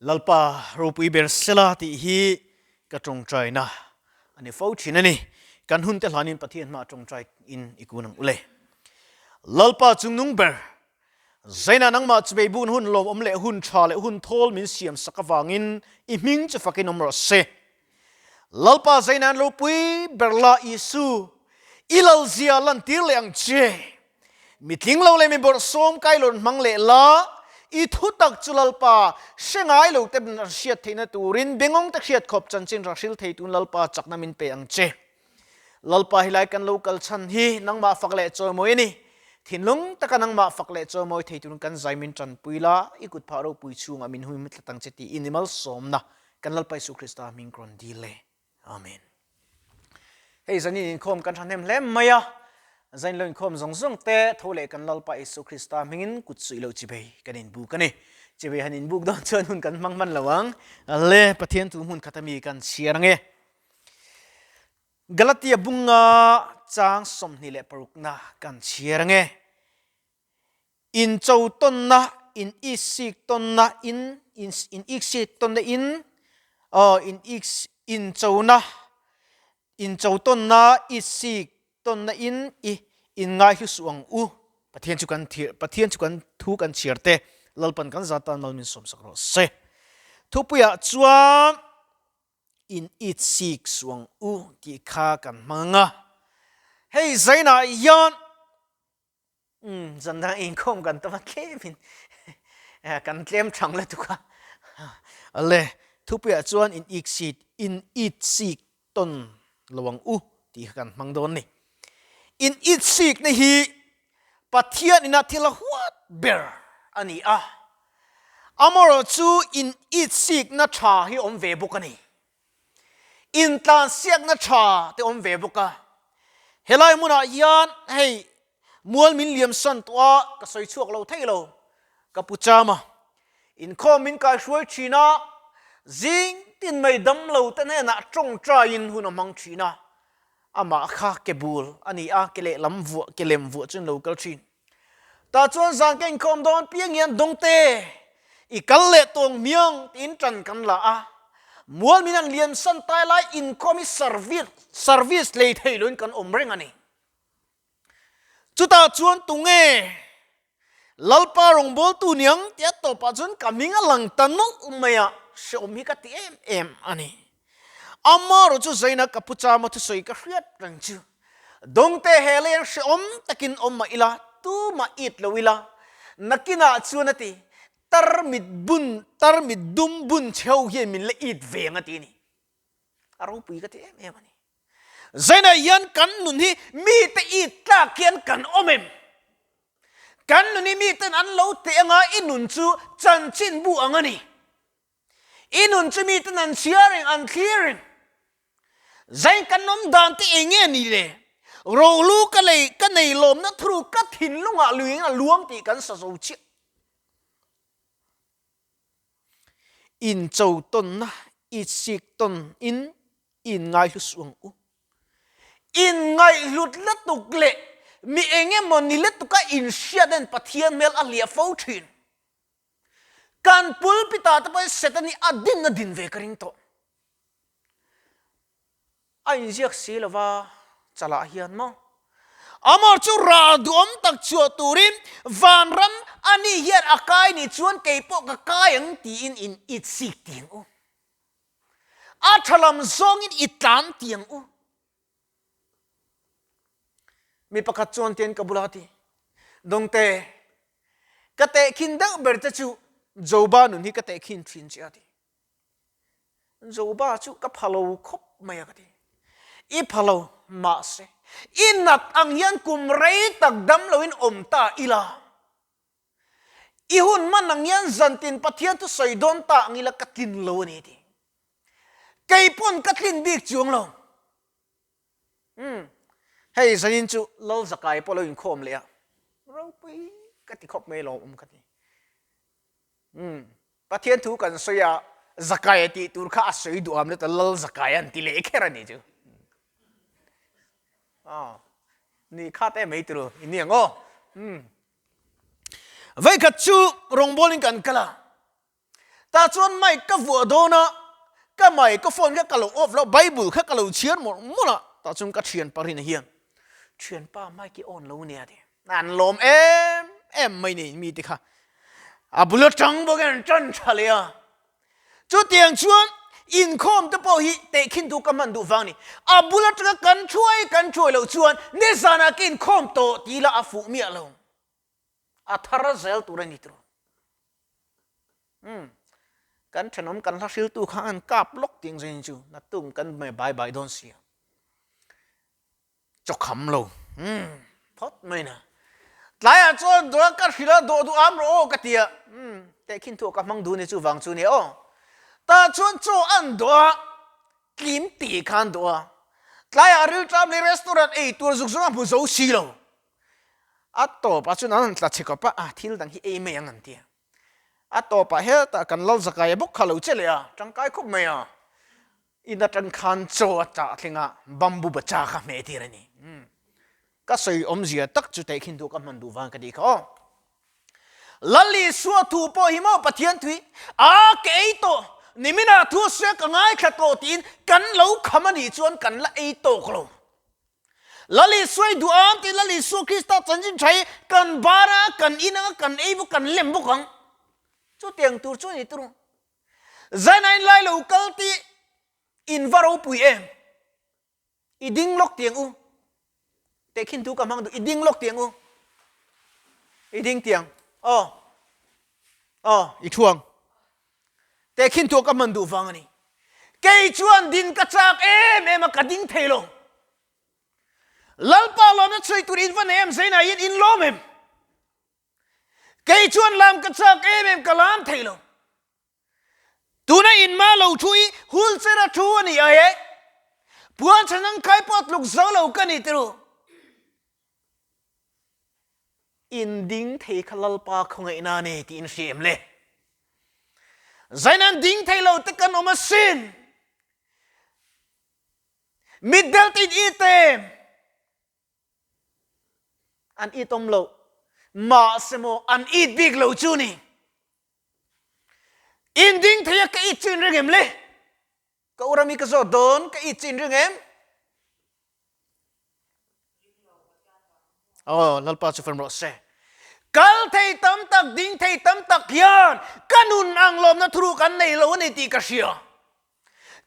Lalpa ropui ber sela tih hi ka tawngtaina a ni fo thin a ni. Kan hun te hlanin Pathian hmaah tawngtai in i kun ang ule. Lalpa chungnung ber, Zaina nangmah chubei bun hun lawmawm leh hun tha leh hun thawl min siam sak avangin i hming chu fakin awm rawh se. Lalpa Zaina an ropui ber la Isu, i lalzia lantir leh ang che. Mi tling lo leh mi bawrhsawm kailawn hmang leh la, i thutak chu Lalpa hre ngai lo te hriat theihna turin bengawng te hriat khawp chanchin rahril thei tun Lalpa chakna min pe ang che. Lalpa helai kan lo kal chhan hi nangmah fak leh chawimawi a ni. Thinlung taka nangmah fak leh chawimawi thei turin kan zai min tanpui la, i kut phah ropui chhungah min hui tlat ang che tiin i malsawmna kan Lalpa Isu Krista hming rawn dil e. Amen. Hei zanin inkhawm kan thahnem hle mai a, zain lo inkhawm zawng zawng te tho leh kan Lalpa Isu Krista hmingin kut suih loh chibei kan inbuk a ni. Chibei han inbuk dawn chuan hun kan hmang hman lo ang. Le Pathian thu hmun khat ami kan chhiar ange. Galatia bunga chang 26na kan chhiar ange. In cho tawnna, in isik tawnna, in in iksik tawnna in aw in iks in chona, in cho tawnna, isik tawnna in i in ngaihlu suh ang u. Pathian chu kan thir Pathian chu kan thu kan chhiar te Lalpan kan zat tan mal min sawmsak rawh se. Thupuiah chuan in itsik suh ang u tih kha kan hmang a. Hei zainah hian Umm zan dang inkhawm kan tam a tlemin kan tlem thang lutuk a. Ale thupuiah chuan in iksit in itsik tawn lo ang u tih kha kan hmang dawn ni. In itsikna hi Pathian ina thil a huat ber a ni a, amaherawh chu in itsikna tha hi awm ve bawk a ni. Intlansiakna tha te awm ve bawk a, helai hmunah hian hei mual min liam san tawh a, ka sawi chhuak lo thei lo, ka pu cham a, inkhawm min kaihruai thin a, zing tin mai damlo te hnenah tawngtaiin hun a hmang thin a, amah kha ke bul a ni a, ke lehlam vuah, ke lem vuah chuan lo kal thin. Tah chuan zan ka inkhawm dawn piang hian Dawngte, i kal leh tawng hmiang tiin tan kan la a. Mual min an lian san tai lai inkhawm hi service service lei thei loin kan awm reng a ni. Chutah chuan tunge Lalpa rawngbawltu niang tia tawpah chuan ka hming a lang ta nawlh mai a, hrehawm hi ka ti em em a ni. Amaherawh chu Zaina ka pu Chama thusawi ka hriat reng chu. Dawngte he lei an hrehawm takin awm mah ila, tumah it lo ila, nakinah chuan a ti, tarmit bun, tarmit dum bun che ho hian min la it ve ang a ti a ni. A ropui ka ti em em a ni. Zainah hian kan nun hi mite it tlak hian kan awm em? Kan nun hi miten an lo teh anga i nun chu chanchin bu ang a ni. I nun chu miten an chhiar reng, an thlir reng. Zai kan awm dan te eng nge ni le? Rohlu ka lei, ka nei lawmna thuru ka thinlungah luiin a luang tih kan sa zo chiah. Incho tawnna, itsik tawn in in ngaihlu suh ang u. Inngaihhlut lutuk leh mi eng emaw ni lutuka inhriat hian Pathian hmel a hliah fo thin. Kan pulpit-ah te pawhin Satan hi a din a din ve ka ring tawh. A inziak si lova chalah hian maw? Amor chu ral duhawm tak chhuah turin vanram a ni hian a kai nih chuan kei pawh ka kai ang tiin in itsik tiang u. A tha lam zawngin i tlan tiang u. Mi pakhat chuan tian ka bula ti, Dawngte, ka tehkhin deuh ber te chu Joba nun hi ka tehkhin thin che a ti. Joba chu ka pha lo khawp mai a ka ti. I pha lo, mahse, i nat ang hian kum rei tak dam loin awm ta ila. I hun hman ang hian zantin Pathian chu sawi dawn ta ang ila ka tlin lo a ni ti. Kei pawn ka tlin bik chuang lo. Umm, hei zanin chu Lal Zakai pawh lo inkhawm leh a, ropui ka ti khawp mai lawmawm ka ti. Umm, Pathian thu kan sawi a, Zakai a tih tur kha a sawi duham let a Lal Zakai an ti leh kher a ni chu. Aw, ni khat em mai turu, i ni ang aw. Umm. Veikhat chu rawngbawlin kan kal a. Tah chuan mic ka vuah dawn a, ka microphone kha ka lo off lo, Bible kha ka lo chhiar mawlh mawlh a, tah chuan ka thianpa rin hian, Thianpa mic i on lo nia ti. An lawm em em mai ni mite kha. A bul atang bawk hian an tan tha leh a. Chutiang chuan inkhawm te pawh hi tehkhin tu ka hman duh vang a ni. A bul atanga kan thuai kan thuai loh chuan nizanah ka inkhawm tawh tih lah a fuh miah lo. A thar zel tur a ni tiraw. Umm kan thenawm kan hla hriltu kha an kap lawk tih ang zawng chu naktuk kan bai bai dawn sia. Chaw kham lo umm phawt mai na. Tlaiah chuan dawh ka hrilh a, dawh duh am rawh aw ka ti a, umm tehkhin thu ah ka hmang duh ni chuvang chu nia aw. Tah chuan chaw an dawh a, tlim tih kha an dawh a. Tlaiah rilṭam leh restaurant ei tur zuk zawng a hmu zo si lo. A tawpah chuan an han tla chhe kawp a, ah thil dang hi ei mai ang an ti a. A tawpah hetah kan lal zakaia bawk kha lo che leh a, tangkai khawp mai a. In atang khan chaw a chah thleng a, bamboo bacha kha hmeh tir a ni. Ka sawi awmzia tak chu tehkhin duh ka hman duh vang ka tih kha aw. Lal Isua thu pawh hi maw Pathian thui a ka ei tawh, niminah thu a sawi a ka ngaithla tawh tiin kan lo kham a nih chuan kan la ei tawk lo. Lal Isua i duh ang tiin Lal Isua Krista chanchin tha hi kan bar a, kan in ang a, kan ei bawk, kan lem bawk ang. Chutiang tur chu a ni tur. Zaina in lai lo kal tih in va ropui em? I ding lawk tiang u. Tehkhin thu ka hmang duh, i ding lawk tiang u. I ding tiang. Aw. Aw, i thu ang. Tehkhin thu ka hman duh vang a ni. Kei chuan din ka chak em em a, ka ding thei lo. Lalpa lawmna chhui tur in va nei em? Zaina hian in lawm em? Kei chuan lam ka chak em em ka lam thei lo. Tuna in ma lo thu i wheelchair a thu a ni ai e. Puan chhan ang kai pawh tluk zo lo ka ni tiru. In ding thei kha Lalpa khawngaihna a ni tiin hria em le? Zain an ding thei lo te kan awm asin. Mitdel te in it em? An it awm lo. Mahse maw an it bik lo chu ni. In ding thei a ka it chu in ring em le? Ka u rami ka zawt dawn ka it chu in ring em? Aw Lalpa chu fam rawh se. Kal thei tam tak ding thei tam tak hian ka nun ang lawmna thuruk an nei lo a ni tih ka hria.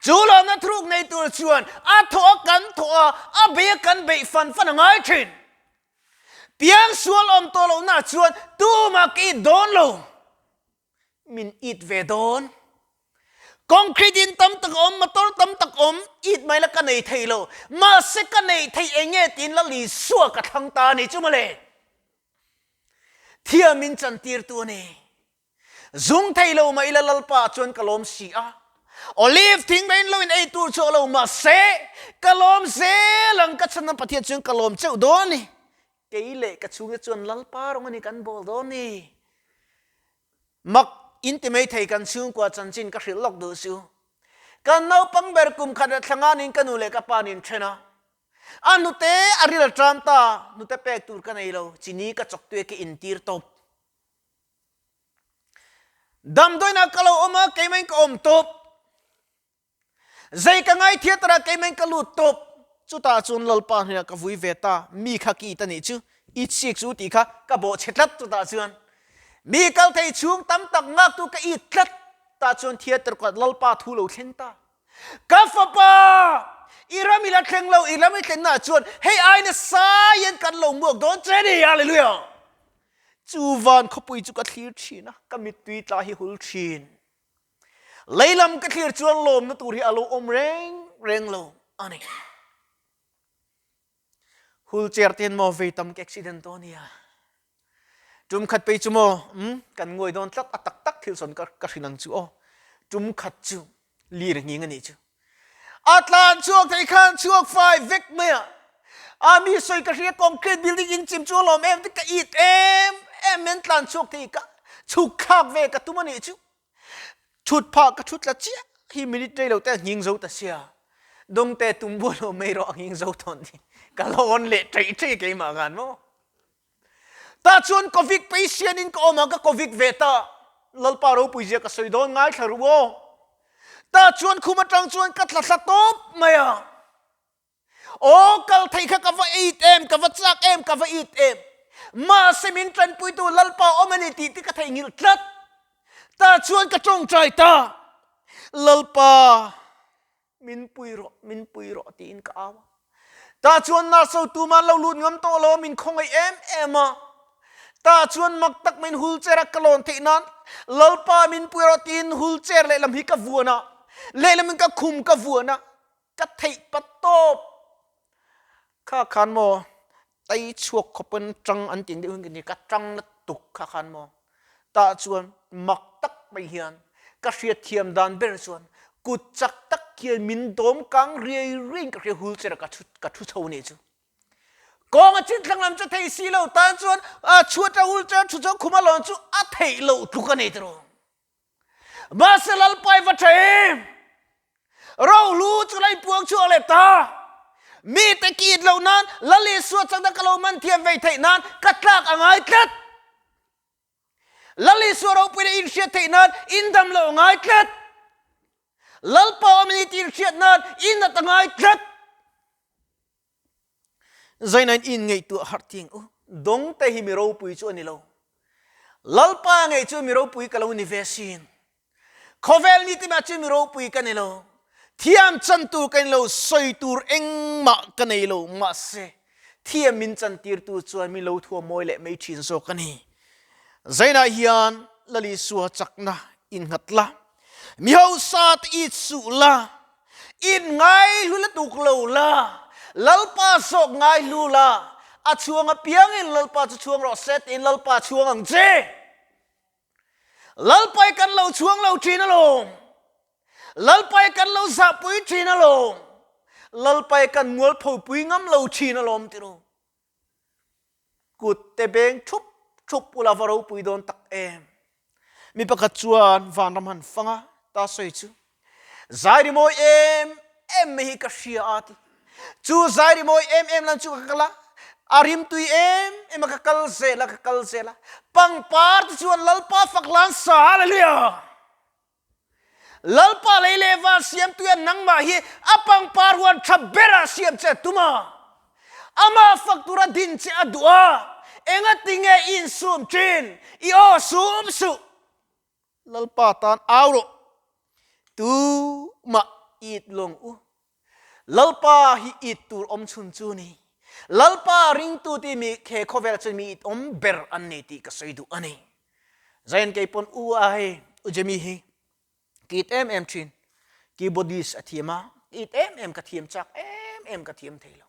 Chu lawmna thuruk nei tur chuan a thawh a kan thawh a, a beih a kan beih fan fan a ngai thin. Piangsual awm tawh lohna chuan tumah ka it dawn lo. Min it ve dawn. Concrete in tam tak a awm, motor tam tak a awm, it mai la ka nei thei lo. Mahse ka neih theih eng nge tiin Lal Isua ka thlang ta a ni chu mawle. Thiam min chantirtu a ni. Zung thei lo mah ila Lalpa chuan ka lawm si a. Olive thing maiin lo in ei tur chu a lo mahse ka lawm zel ang ka chhan Pathian chuan ka lawm cheuh dawn a ni. Kei leh ka chhungte chuan Lalpa rawng a ni kan bawl dawn ni. Mak in ti mai thei kan chhungkua chanchin ka hrilh lawk duh chu. Kan naupang ber kum khat leh thla nganin ka nu leh ka pa nin then a. A hnute a ril a ṭam ta, hnute pek tur ka nei lo, chini ka chawk tui a ka intir tawp. Damdawiinah ka lo awm a, keimahin ka awm tawp. Zei ka ngai theatre ah keimahin ka lut tawp. Chutah chuan Lalpa hnenah ka vui ve ta, mi kha ki ta nih chu, i chik chu tih kha ka bawh chhe tlat chutah chuan. Mi kal thei chhung tam tak ngaktu ka it tlat, tah chuan theatre kawt Lalpa thu lo thleng ta. Ka fapa, i ram i la thleng lo, i ram i thlennaah chuan hei ai nasa hian kan lo muak dawn che ni, Hallelujah! Chu van khawpui chu ka thlir thin a, ka mittui tla hi hul thin. Lei lam ka thlir chuan lawmna tur hi a lo awm reng reng lo a ni. Hul chair te hian maw vei tam ka accident dawn nia. Tum khat pei chu maw, um, kan nguai dawn tlat a tak tak thil sawn ka ka hrilh ang chu aw. Tum khat chu lir nghing a nih chu. A tlan chhuak thei khan chhuak fai vek mai a. A mi sawi ka hria concrete building in chim chu a lawm em te ka it em em men tlan chhuak thei ka chhuk thlak ve ka tum a nih chu. Chhut phah ka thut tla chiah hi minute rei lo te a nghing zo ta sia. Dawngte tum bual lo mai rawh a nghing zo thawn ti ka lawn leh ṭeih ṭeih keimah khan maw. Tah chuan Covid patient in ka awm a ka Covid ve ta. Lalpa ropui zia ka sawi dawn ngaithla ru aw. Tah chuan khum atang chuan ka tla thla tawp mai a. Aw kal thei kha ka va it em, ka va chak em, ka va it em. Mahse min tanpuitu Lalpa awm a ni tih te ka theihnghilh tlat. Tah chuan ka tawngtai ta, Lalpa, min pui rawh, min pui rawh tiin ka au a. Tah chuan nurse ho tuman lo lut ngam tawh lo a, min khawngaih em em a. Tah chuan mak tak maiin wheelchair a ka lawn theih nan, Lalpa min pui rawh tiin wheelchair lehlam hi ka vuan a, lehlam in ka khum ka vuan a. Ka theih pa tawp. Kha khan maw tai chhuak khawpin tang an tih deuh hi ka ni, ka tang na tuk kha khan maw. Tah chuan mak tak mai hian ka hriatthiam dan ber chuan kut chak tak hian min dawm kang riai riaiin ka hria hul cher a ka thu ka thu chho nih chu. Kawng a chin thlang lam chu thei si lo tan chuan chhuat a hul cher thu chu khuma lawn chu a theih loh tluk a nei tiraw. Mahse Lalpa i va tha em? Rohlu chu la inpuang chhuak leh ta. Mite ki it loh nan Lal Isua chakna ka lo man thiam vei theih nan ka tlak a ngai tlat. Lal Isua ropuina inhriat theih nan indam loh a ngai tlat. Lalpa awm a ni tih inhriat nan innat a ngai tlat. Zainain in ngaihtuah harh ting u. Dawngte hi mi ropui chu a ni lo. Lalpa ngei chu mi ropui ka lo ni ve sin. Khawvel ni te mah chu mi ropui ka ni lo. Thiam chan tur ka ni lo, sawi tur engmah ka nei lo. Mahse, thiam min chantirtu chuan min lo thuam mawi leh mai thin zawk a ni. Zainah hian Lal Isua chakna innghat la. Mi hausa te it suh la, in ngaihlu lutuk lo la, Lalpa zawk ngaihlu la, a chhuang apiangin Lalpa chu chhuang rawh se tiin Lalpa chhuang ang che. Lalpa i kan lo chhuang lo thin alawm. Lalpa i kan lo zahpui thin alawm. Lalpa i kan mualphopui ngam lo thin alawm ti ru. Kut te beng thup thup ula va ropui dawn tak em. Mi pakhat chuan vanram han fang a, ta sawi chu zai ri mawi em em mai hi ka hria a ti. Chu zai ri mawi em em lam chu ka kal a, a rimtui em em a ka kal zel a, ka kal zel a. Pangpar te chuan Lalpa fak hlan sa, Hallelujah! Lalpa lei leh van siamtuia nangmah hi a pangpar huan tha berah siam che a tum a, amah fak tura din che a duh a, engatinge i insum thin, i aw sum suh. Lalpa tan au rawh, tumah it lawng u. Lalpa hi it tur awm chhun chu ni. Lalpa ringtu ti mi he khawvelah chuan mi it awm ber an ni tih ka sawi duh a ni. Zain kei pawn u a hei u Jimmy hi ka it em em thin. Keyboardist a thiam a, ka it em em ka thiam chak em em ka thiam thei lo.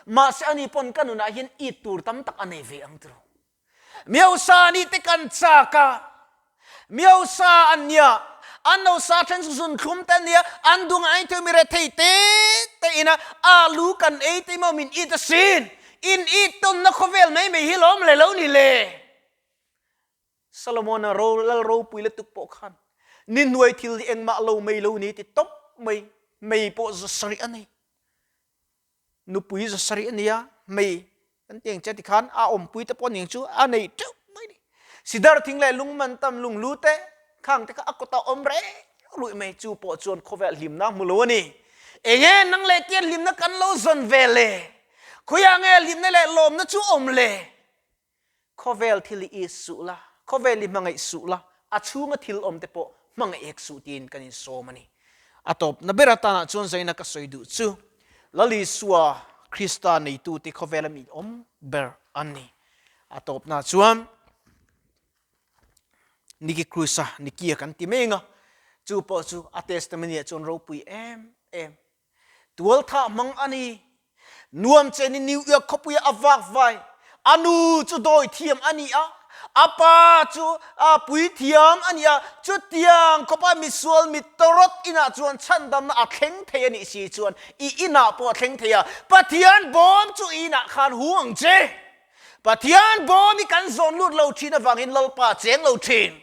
Mahse ani pawn ka nunah hian it tur tam tak a nei ve ang tiraw. Miosa nih te kan chak a, Miosa an nia, an lo sa then chu zun thlum te an nia, an dung ai theu mi rethei te te ina alu kan ei te maw min it asin, in it tawnna khawvel mai mai hi lawm le lo ni le. Solomon-a ro lal ropui lutuk pawh khan ni hnuai thil hi engmah lo mai lo ni ti tawp mai, mei pawh za sarih a nei. Nupui za sarih a nia, mei kan ti ang che tikhan a awmpui te pawh ning chu a nei teuh mai ni. Sidar thing leh lungman tam lunglu te khang te kha a kawtah awm reng ruih mai chu pawh chuan khawvel hlimna hmu lo a ni. Enge nang leh tian hlimna kan lo zawn ve le? Khawiah nge hlimna leh lawmna chu awm le? Khawvel thil i is suh la, khawvel i hmangaih suh la, a chhunga thil awm te pawh hmangaih ek suh tiin kan insawm a ni. A tawpna ber atanah chuan zaina ka sawi duh chu Lal Isua Krista neitute khawvela mi awm ber an ni. A tawpna chuan Nicky Cruz-a Nicky-a kan ti mai anga, chu pawh chu a testimony-ah chuan ropui em em Tualthah hmang a ni. Nuam chen in New York khawpui ah a vak vai. A nu chu dawi thiam a ni a, a pa chu a pui thiam a ni a. Chutiang khawpa misual mi tawrawt inah chuan chhandamna a thleng thei a nih si chuan i inah pawh a thleng thei a. Pathian bawm chu i inah khan hung ang che. Pathian bawm i kan zawn lut lo thin avangin Lalpa a cheng lo thin.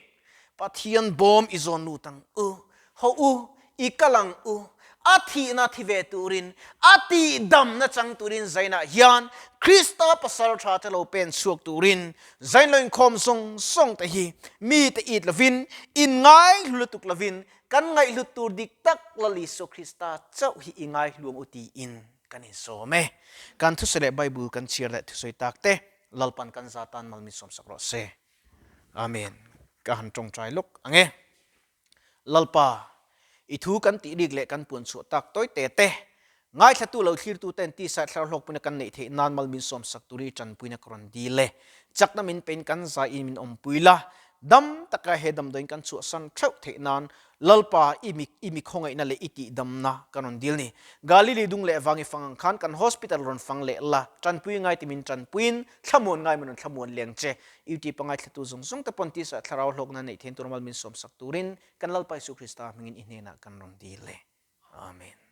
Pathian bawm i zawn lut ang u. Ho u, i kal ang u. A thihna thi ve turin, a tihdamna chang turin Zainah hian Krista pasal tha te lo pen chhuak turin Zain lo inkhawm zawng zawng te hi mite it lovin, inngaihlu lutuk lovin kan ngaihhlut tur dik tak Lal Isua Krista chauh hi i ngaihlu ang u tiin kan insawm e. Kan thusawi leh Bible kan chhiar leh thusawi tak te Lalpan kan za tan mal min sawmsak rawh se. Amen. Ka han tawngtai lawk ang e. Lalpa, i thu kan tih rik leh kan puan chhuah tak tawi te te, ngaithlatu lo thlirtu ten tisa thlar hlawkpuina kan neih theih nan mal min sawmsak tur i tanpuina ka rawn dil e. Chakna min pein kan zaiin min awmpui la, dam taka he damdawiin kan chhuahsan theuh theih nan Lalpa, i mi i mi khawngaihna leh i tihdamna ka rawn dil ni. Galili dung leh vang i fang ang khan kan hospital rawn fang leh la, tanpui ngai ti min tanpuiin thlamuan ngai min rawn thlamuan leng che. UT pangai thlatu zawng zawng te pawn tisa thlarau hlawkna neih thein tur mal min sawmsak turin kan Lalpa Isu Krista hmingin i hnenah kan rawn dil e. Amen.